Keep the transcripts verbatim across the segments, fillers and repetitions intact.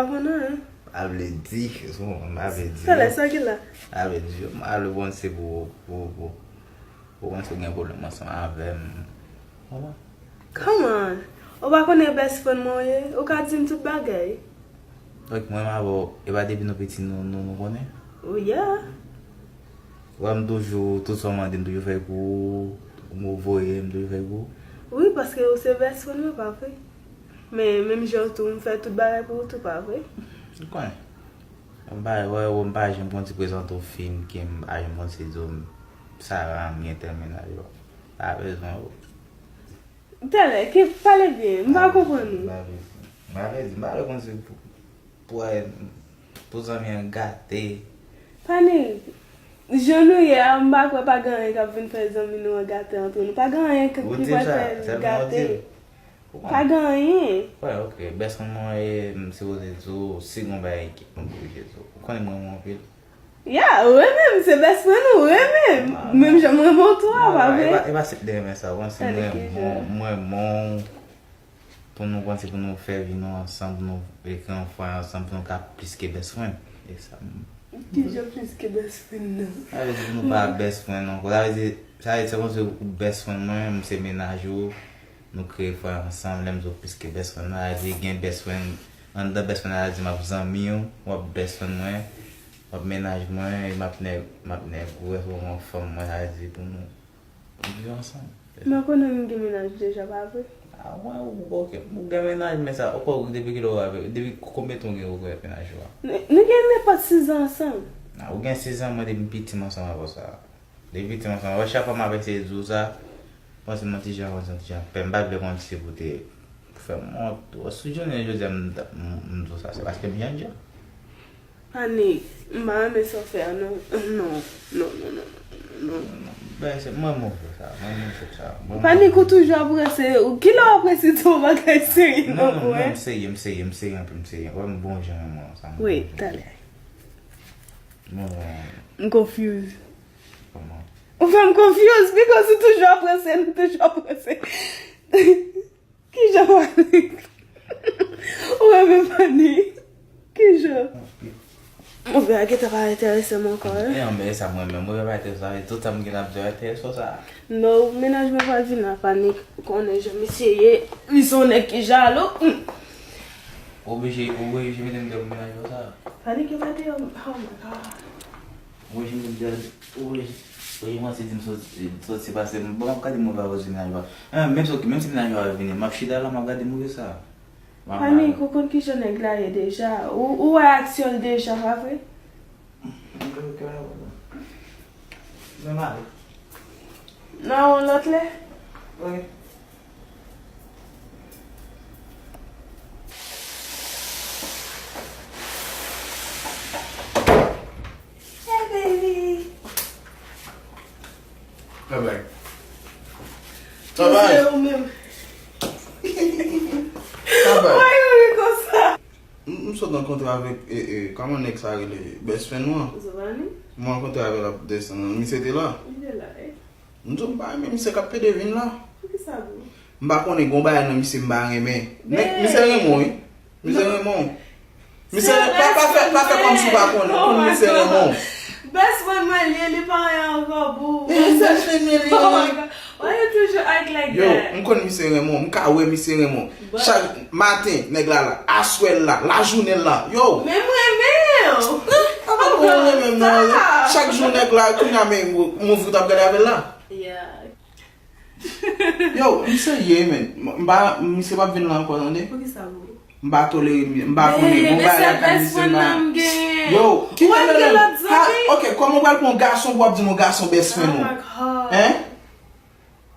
Pa konn anyen. A vle di, m pa vle di. Talè, sa ki la? A vle di, m pa vle panse pou, pou, pou, pou panse w gen pwoblèm ansanm avè m. Kòman? Kòman? Ou pa konnen best friend mwen ou ye? Ou ka di m tout bagay. Donk, mwen m avè w, e pa depi nou piti nou, nou, nou konnen? Oh yeah. Wè m toujou, tout sa w mande m toujou fè pou ou, ou voye m toujou fè pou ou. Wi, paske ou se best friend mwen, pa vre? Men, menm jan tou, m fè tout bagay pou ou tou, pa vre? Ou konnen. M pa, wè, wè, m pa janm konn si prezante w fi m, ke m pa janm konn si di w m, Sara, m gen tèl mennaj, bon. Pa bezwen, Talè, ki pale byen, m pa konprann ou. M pa vle di, m pa vle konn si pou, pou, pou zanmi an gate. Panik, jan nou ye a, m pa kwè pa gen anyen k ap vin fè zanmi nou an gate antre nou. Pa gen anyen k- Ou ki di l pral sa, fè l sèlman ou di gate. l. Ou Pa konnen. Gen anyen. Wè, ok. Best friend mwen e, m sipoze di w, si gon bagay ki m oblije di w. Ou konnen mwen renmen w anpil. Ya, ou renmen m, se best friend ou renmen m. Menm jan m renmen w tou a, pa vre? E pa se de renmen sa, ou konnen si m renmen w, mwen renmen w, pou nou konn si pou nou fè vi nou ansanm, pou nou ekri yon fwa ansanm, pou nou ka plis ke best friend. E sa m- Kijan plis ke best friend nan? Sa vle di pou nou pa best friend ankò. Sa vle di, sa vle di se konsi ou best friend mwen, m se mennaj ou, nou kreye fwa ansanm, lè m di w plis ke best friend, sa vle di gen best friend, anndan best friend sa vle di m ap zanmi w, w ap best friend mwen, w ap mennaj mwen, e m ap nèg, m ap nèg ou, ou ap fanm mwen, sa vle di pou nou, nou viv ansanm. Mwen konnen m gen mennaj deja, pa vre? Ah, wè, ou, ok, ou gen mennaj, men sa, ok, depi kilè ou avè, depi konbyen tan ou gen ou avèk mennaj ou a? Nou, nou gen nenpòt sizan ansanm. Ah, ou gen sizan, mwen depi m piti m ansanm avè w sa. Depi piti m ansanm avè w, chak fwa m ap eseye di w sa, panse m yon ti jan, panse m yon ti jan pè, m pa vle konn si pou te fè m wont. Sou jounen jodi a, m, m, m di w sa, se paske m jan jan. Panik, m pa renmen sa w fè a, non. Non, non, non, non, non. Ben, se mwen move sa, mwen move sa. Bon, Panik, ou toujou ap ranse. Kilè w ap ranse di yon bagay serye Non, nan non, mwen? Non, m serye, m serye, m serye anpil, m serye. Wè, m bon jan renmen w sa. Wi, talè. Bon, M confuse. Kòman? Ou fè m confuse, because ou toujou ap ranse, nou toujou ap ranse. Kijan Panik? Ou renmen Panik? Kijan? Move a gentan pa enterese m ankò, wi. E anmè sa mwen menm, move pa enterese w, tout sa m gen ap di w enterese w sa. No, mennaj mwen pral vin la, Panik. Ou konnen jan misye ye, li se yon nèg ki jalou. Hmm. Oblije, oblije mete m deyò pou mennaj ou sa. Panik, yo pa deyò, oh my God. Mwen, jan m di, ou, ou, ou, mwen se di m soti, soti pase, bon, m ap gade move a, mennaj ou a. Ah, menm si, menm si mennaj ou a vini, m ap chita la, m ap gade move sa. M ap Panik, ou konn kijan nèg la ye deja? Ou, ou wè aksyon l deja, pa vre? Men mari. Nan yon lòt lè? Wi. Hey, baby. Travay. Travay. Ou menm. Travay. Why you look konsa? M, m sot rankontre avèk, e, e, kòman nèg sa rele? Best friend mwen. Zovani? Mwen rankontre avè l ap desann. Misye te la. Li te la, eh? M di w m pa renmen misye k ap pede vin la. Poukisa, bro? M pa konnen, gon bagay nan misye m pa renmen. Men misye renmen w, wi. Misye renmen w. Misye, Se pa, pa fè, pa fè kòm si w pa konnen. Konn misye renmen w. Best friend mwen li ye, li pa anyen ankò pou ou. Eh, best friend mwen li Oh my ye. God. Why you toujou act like Yo, that? M konn misye renmen w. M ka wè misye renmen w. Chak maten, nèg la la. Aswè l la. Lajounen l la. Yo. Men m renmen w. Apa pou w renmen m nan? Chak jou nèg la, kounye a men m ouvri w t ap gade avè l la. Yeah. Yo, m serye, men. M pa, misye p ap vin la ankò, tande. Poukisa, bro? M pa tolere, m pa konnen. Bon, bagay la ka misye m pa. Nan m gen. Yo, ki Ou wè m gen tolere? Lòt zanmi? Ok, kòman w pral pran yon gason pou w ap di m yon gason best friend ou? Oh my God. Hein?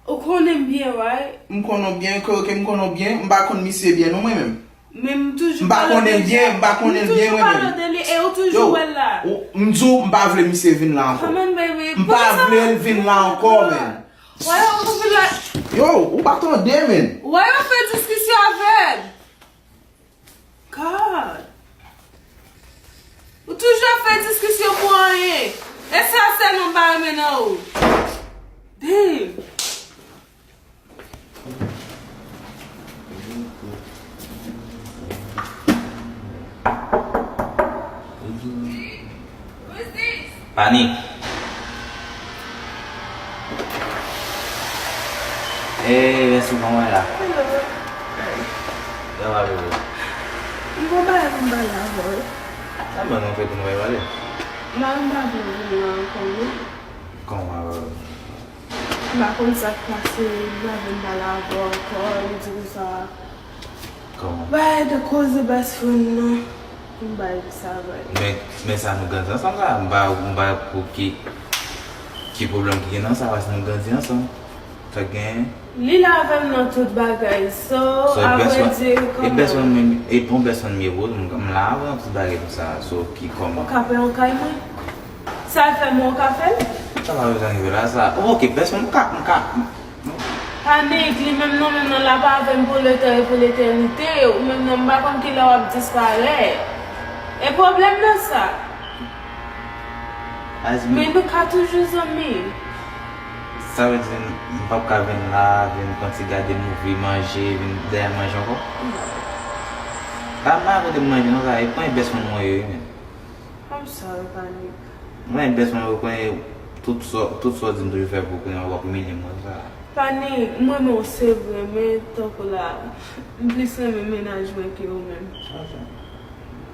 Ou konnen m byen, right? M konnen w byen, ke, ke m konnen w byen, m pa konn misye byen non mwen menm. Men m toujou M pa konnen l byen, m pa konnen l byen mwen menm. M toujou pale de li, e ou toujou wè l la. M di w, m pa vle misye vin la ankò. Come on, baby. M pa vle l vin la ankò, men. Why you open la? Yo, ou pa tande, men. Why you fè diskisyon avè l? God. Ou toujou ap fè diskisyon pou anyen. E sa sèlman m pa renmen nan ou. Damn. Panik. Ey, mèsi, kòman w ye la? Sa va, bebe? M gon bagay pou m pale avè w. Sa ban nou fè pou nou pale? M pa, m pa vle vin la ankò, non. Kòman, bebe? M pa konn sa k pase, m pa vle m pale avè w ankò, li di konsa. Kòman? Bay de koze best friend nan. M bay li sa, bay. Men, men sa nou grandi ansanm sa, m pa, m pa pou ki, ki pwoblèm ki gen nan sa, paske nou grandi ansanm. Sa k genyen? Li la avè m nan tout bagay, so, so, e best friend, avrèdi, e kòman? Best friend mwen, e bon best friend m ye pou ou, m, m la avè w nan tout bagay konsa, so, ki kòman? Ou ka fè yon kay mwen? Sa fè mwen ou ka fè l? Sa pa bezwen rive la, sa. Ok, best friend, m ka, m ka, Panik, li menm nan, menm nan, l ap avè m pou letan e pou letènite. Ou menm nan, m pa konn kilè w ap disparèt. E pwoblèm nan sa. As mi. Men nou ka toujou zanmi. Sa vle di, m p ap ka vin la, vin pran ti gade movie, manje, vin dèyè manje ankò? Non. Pa, pa kote m manje non, sa, e pran best friend mwen yo, wi, men. I'm sorry, Panik. Mwen, best friend, ou konnen tout sa, tout sa w di m toujou fè pou konnen w ap imilye m konsa. Panik, m renmen w se vre, men tankou la, m plis renmen mennaj mwen ke ou menm. Ok.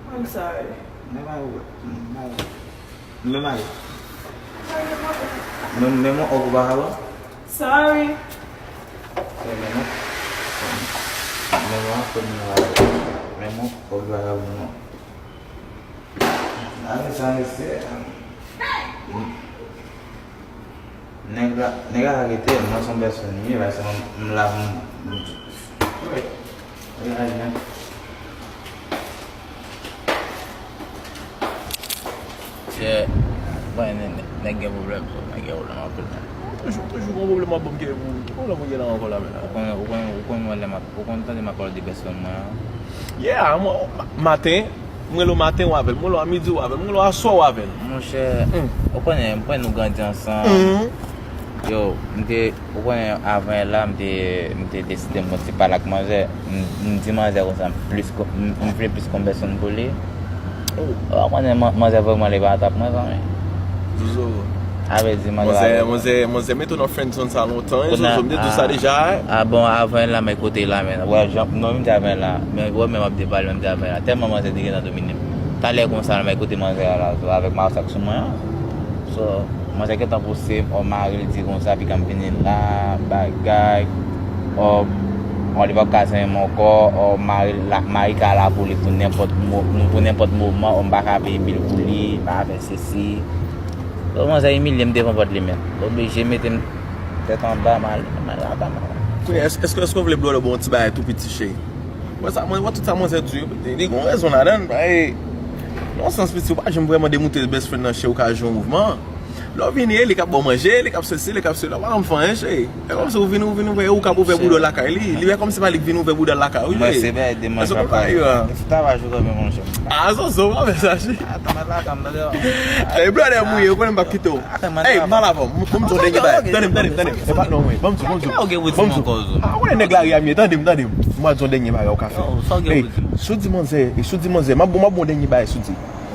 I'm sorry. Men pa vre. Men pa vre. Men, men mwen, ou pa ka bon? Sorry. Men, men mwen, men mwen, men mwen, ou pa ka bon, non. Ave sa mesye. Nèg la, nèg la rete, mwen se yon pèsòn li ye, paske mwen, m la pou m, m, wi. Wi, la, jan. Chè, bon, nè-, nè-, nèg gen pwoblèm, so, nèg gen pwoblèm anpil, men. Toujou, toujou gen pwoblèm ap ban m kè pou, ki pwoblèm ou gen la ankò la, men la? Ou konnen, ou konnen, ou konnen mwen lè m ap, ou konnen tande m ap pale de pèsòn mwen an? Yeah, mwen, ma-, maten, m rele w maten, w avè l. M rele w a midi, w avè l. M rele w aswè, w avè l. Monchè, hmm, ou konnen, m konnen nou grandi ansanm. Hmm. Yo, m te, ou konnen, avan yè la, m te, m te deside m pran ti pale ak manzè. M, m di manzè konsa, m plis ko-, m, m vle plis konbèsyon pou li. Oh. Ou konnen, man-, manzè vrèman li pa t ap mwen, zanmi. Zozo. A vle di, manzè, manzè, manzè mete w nan friendzone sa lontan, wi, Zozo, m te di w sa deja, wi. Ah bon, avan yè la, men kote la, men. Wè, jan, non, m te avan yè la. Men, wè, men m ap depale, men m te avan yè la. Tèlman manzè te gentan domine m. Talè konsa, men kote manzè a la, so, avèk masak sou mwen an. So, manzè gentan pouse m, o mari l di konsa, piga m vini la, bagay, o, o, li p ap ka zanmi m ankò, o, mari l la, mari ka la pou li pou nenpòt mo-, pou nenpòt moman, o, m pa ka peye bil pou li, m pa ka fè sesi. Yo, manzè imilye m devan pòt li menm. Oblije mete m tèt anba, m ale, m ale lakay mwen. Kounye a, èske, èske, èske w vle blòlè ba w yon ti bagay tou piti, cheri? Wè sa, mwen, wè tout sa manzè di yo, li gen yon rezon ladan l, e, nan yon sans piti, ou pa janm vrèman demontre best friend nan, cheri, ou ka jwe yon mouvman. Lè w vini, e li k ap ba w manje, li k ap sesi, li k ap sela, ou pa janm fè anyen, cheri. E kòmsi ou vini, ou vini, ou vini, ou k ap ouvè bouda w lakay li. Li wè kòmsi se pa li k vin ouvè bouda l lakay ou, cheri. Mwen se bèl de manje. Èske w konprann yo a? Travay jou kanmenm, monchè. Ah, Zozo, pa fè sa, cheri. Atan, mwen lakay m, tande. Ey, brother, mwen, ou konnen m p ap kite w. Ey, m pale avè w. Ban m di w dènye bagay. Tande m, tande m, tande m. E pa non, wi. Ban m di w, ban m di w. Ban m di w. Ah, ou konnen nèg lari a m ye. Tande m, tande m. M pral di w dènye bagay ou ka fè. Ey, si w di manzè, e si w di manzè, m ap bon, m ap bon dènye bagay, si w di.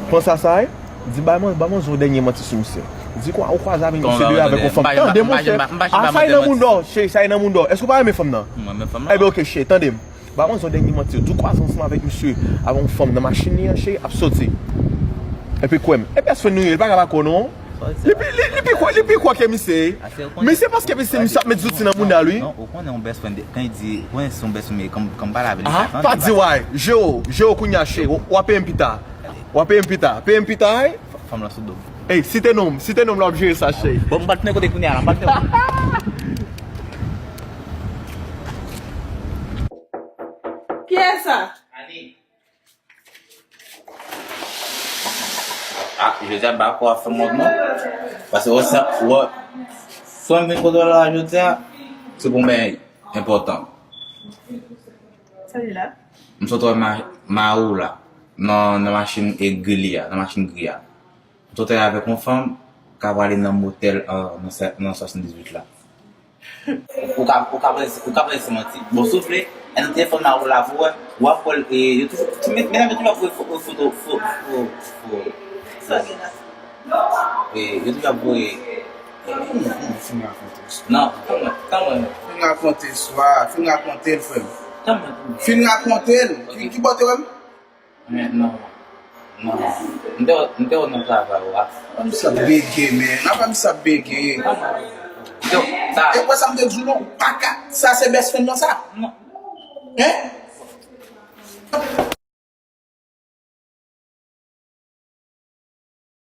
Panse a sa, wi. Di ba man-, ba manzè yon dènye manti sou misye. Di kwa, ou kwaze avè misye deyò avèk yon fanm. Tande, monchè. Ah, sa e nan moun dò, cheri, sa e nan moun dò. Èske ou pa renmen fanm nan? Mwen renmen fanm nan. Ebyen, ok, cheri, tande m. Ba manzè yon dènye manti. Di w kwaze ansanm avèk misye, avè yon fanm nan machin li an, cheri, ap soti. Epi kwè m. E best friend nou ye, li pa ka pa kwè w non. Li pi, li, li pi kwè, li pi kwè ke misye. Misye paske misye, misye ap met zouti nan bounda l, wi. Non, ou konnen yon best friend, kan li di, ou konnen se yon best friend, kan, kan m pale avè li, ah, pa di why. Jero, Jero kounye a, cheri, w-, w a peye m pita. W a peye m pita. Peye m pita, wi. Fanm lan sou do m. Ey, site non m, site non m la w ap jere sa, cheri. Bon, m pral tounen kote kounye a la, m pral tounen. Kiyès sa? Ani. Ah, jodi a m pa kwè w ap fè m wont non. Paske wè sa, wè, si w vin kote w la jodi a, se pou m bay enpòtan. Sa li la? M sot wè ma-, mari w la, nan, nan machin e gri li a, nan machin gri a. M sot wè avèk yon fanm k ap prale nan motèl, ah, nan sa-, nan swasanndizuit la. Ou ka, ou ka panse, ou ka panse se manti. Bon, soufle, E nan telefòn la, ou la, ou wè, w ap wè l, e, yo toujou, ti me-, medam yo toujou ap voye fo-, foto, fo-, fo-, fo-, fo-, e, yo toujou ap voye, e, Fin rakonte istwa. Non, tann mwen, tann mwen. Fin rakonte istwa, fin rakonte l, frè m. Tann mwen. Fin rakonte l. Ki, ki bò te wè m? Men non. Non. M te, m te wè nan travay ou a. Apa misye ap bege, men. Apa misye ap bege. Tann mwen. Yo, sa. E wè sa m te di w non, ou pa ka. Sa se best friend nan sa. Non. Hein?